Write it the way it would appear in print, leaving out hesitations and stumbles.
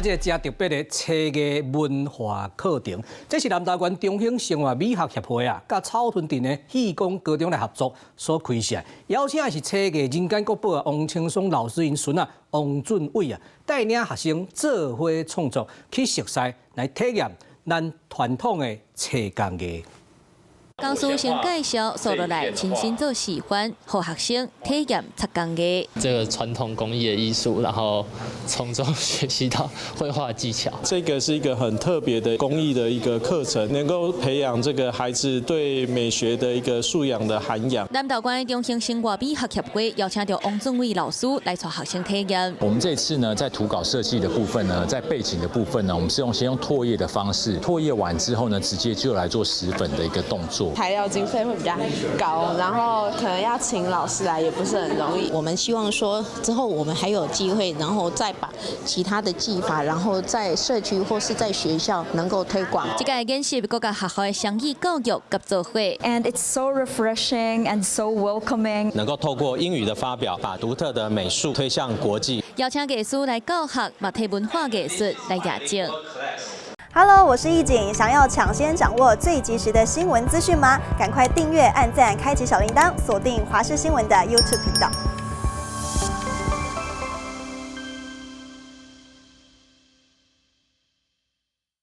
這个誠特別的車藝文化課程，這是南投縣中興生活美學協會啊，佮草屯鎮的戲光高中來合作所開設。邀請的是車藝人間國寶啊，王青松老師𪜶孫啊，王俊偉啊，帶領學生做伙創作，去熟悉來體驗咱傳統的車工藝。講師先介紹，紲落來親身做示範，予學生體驗漆工藝。這個傳統工藝的藝術，然後從中學習到繪畫技巧。這個是一個很特別的工藝的一個課程，能夠培養這個孩子對美學的一個素養的涵養。南投縣中興生活美學協會邀請著王俊偉老師來帶學生體驗。我們這次呢，在圖稿設計的部分呢，在背景的部分呢，我們是先用唾液的方式，唾液完之後呢，直接就來做石粉的一個動作。材料經費會比較高，然後可能要請老師來也不是很容易。我們希望說之後我們還有機會，然後再把其他的技法，然後在社區或是在學校能夠推廣。這個演習閣佮學校的雙語教育合做伙。 And it's so refreshing and so welcoming。能夠透過英語的發表，把獨特的美術推向國際。邀請藝師來教學，嘛提文化藝術來驗證。 Hello，我是易景，想要搶先掌握最及時的新聞資訊嗎？趕快訂閱、按讚、開啟小鈴鐺，鎖定華視新聞的 YouTube 頻道。